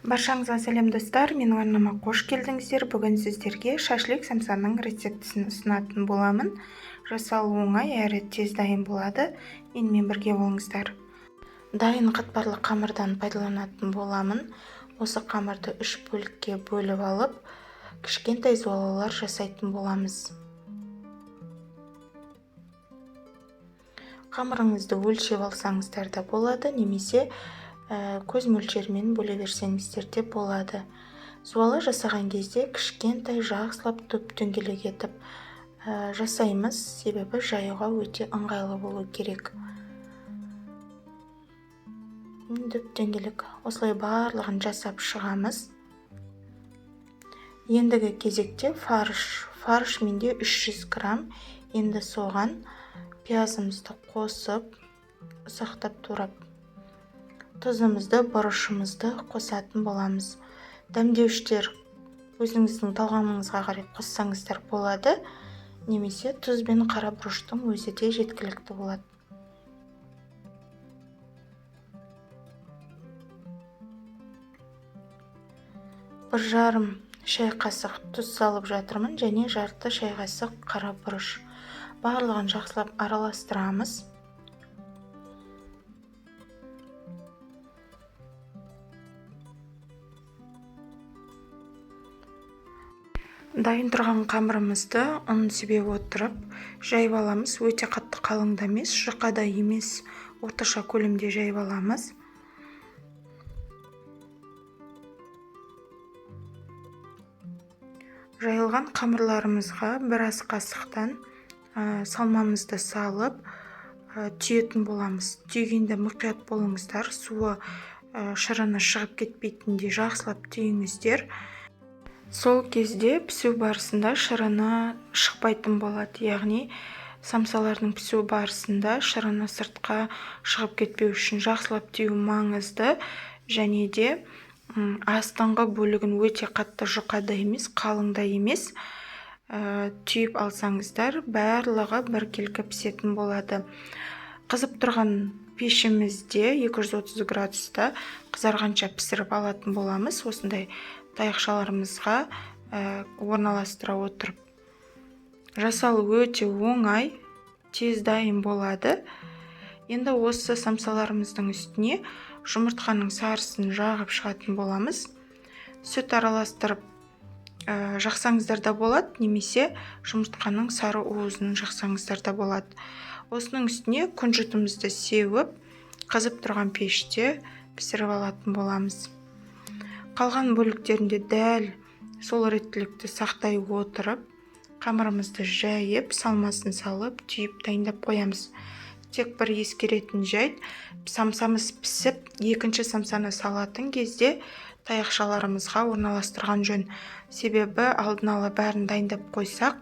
Баршаңызға сәлем, достар! Менің арнама қош келдіңіздер. Бүгін сіздерге шашлик самсаның рецептісін ұсынатын боламын. Жасалуы оңай әрі тез дайын болады. Менімен бірге болыңыздар. Дайын қатпарлы қамырдан пайдаланатын боламын. Осы қамырды 3 бөлікке бөліп алып, кішкентай зуалалар жасайтын боламыз. Қамырыңызды өлшеп алсаңыздар да болады, немесе көз мөлшерімен бөле берсеңіздер де болады. Зуала жасаған кезде кішкентай жақсылап дөп-дөңгелек етіп жасаймыз, себебі жаюға өте ыңғайлы болу керек. Дөп-дөңгелек осылай барлығын жасап шығамыз. Ендігі кезекте фарш. Фарш менде 300 грамм. Енді соған пиязымызды қосып, ұсақтап турап, тұзымызды, бұрышымызды қосатын боламыз. Дәмдеуіштер өзіңіздің талғамыңызға қарай қоссаңыздар болады, немесе тұз бен қара бұрыштың өзі де жеткілікті болады. Бір жарым шай қасық тұз салып жатырмын және жарты шай қасық қара бұрыш. Барлығын жақсылап араластырамыз. Дайын тұрған қамырымызды ұн себе отырып жайып аламыз. Өте қатты қалың да емес, жұқа да емес, орташа көлемде жайып аламыз. Жайылған қамырларымызға бір ас қасықтан салмамызды салып, түйетін боламыз. Түйгенде мұқият болыңыздар, суы, шырыны шығып кетпейтіндей жақсылап түйіңіздер. Сол кезде пісу барысында шырыны шықпайтын болады, яғни самсалардың пісу барысында шырыны сыртқа шығып кетпеу үшін жақсылап түю маңызды. Және де астыңғы бөлігін өте қатты жұқа да емес, қалың да емес, түйіп алсаңыздар, барлығы біркелкі пісетін болады. Қызып тұрған пешімізде 230 градуста қызарғанша пісіріп алатын боламыз. Осындай таяқшаларымызға орналастыра отырып. Жасалу өте оңай, тез дайын болады. Енді осы самсаларымыздың үстіне жұмыртқаның сарысын жағып шығатын боламыз. Сүт араластырып, жақсаңыздар да болады, немесе жұмыртқаның сары уызын жақсаңыздар да болады. Осының үстіне күнжітімізді сеуіп, қызып тұрған пеште пісіріп алатын боламыз. Қалған бөліктерінде дәл сол реттілікті сақтай отырып, қамырымызды жайып, салмасын салып, түйіп дайындап қоямыз. Тек бір ескеретін жайт, самсамыз пісіп, екінші самсаны салатын кезде таяқшаларымызға орналастырған жөн. Себебі алдын ала бәрін дайындап қойсақ,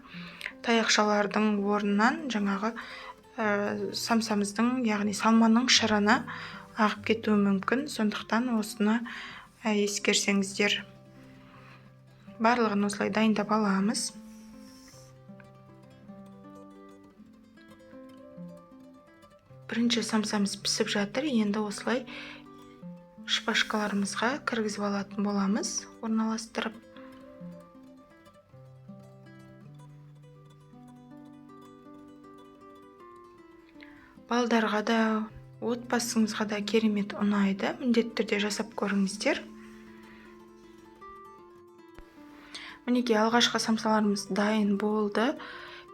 таяқшалардың орнынан жаңағы, самсамыздың, яғни салманың шырыны ағып кетуі мүмкін. Сондықтан осыны ескерсеңіздер. Барлығын осылай дайындап аламыз. Бірінші самсамыз пісіп жатыр. Енді осылай шпажкаларымызға кіргізіп алатын боламыз, орналастырып. Балдарға да, отбасыңызға да керемет ұнайды. Міндетті түрде жасап көріңіздер. Мінекей, алғашқы самсаларымыз дайын болды.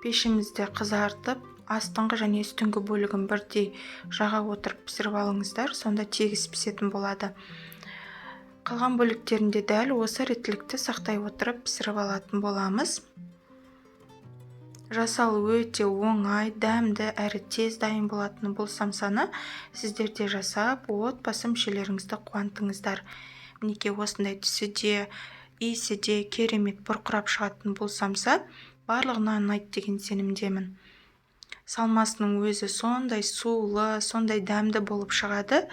Пешімізді қызартып, астыңғы және үстіңгі бөлігін бірдей жаға отырып пісіріп алыңыздар, сонда тегіс пісетін болады. Қалған бөліктерінде дәл осы реттілікті сақтай отырып пісіріп алатын боламыз. Жасалу өте оңай, дәмді әрі тез дайын болатын бұл самсаны сіздер де жасап, отбасы мүшелеріңізді қуантыңыздар. Мінекей, осындай түсі де, иісі де керемет бұрқырап шығатын бұл самса барлығына ұнайды деген сенімдемін. Салмасының өзі сондай сулы, сондай дәмді болып шығады.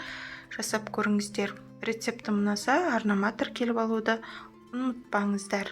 Жасап көріңіздер. Рецептім ұнаса, арнама тіркеліп алуды ұмытпаңыздар.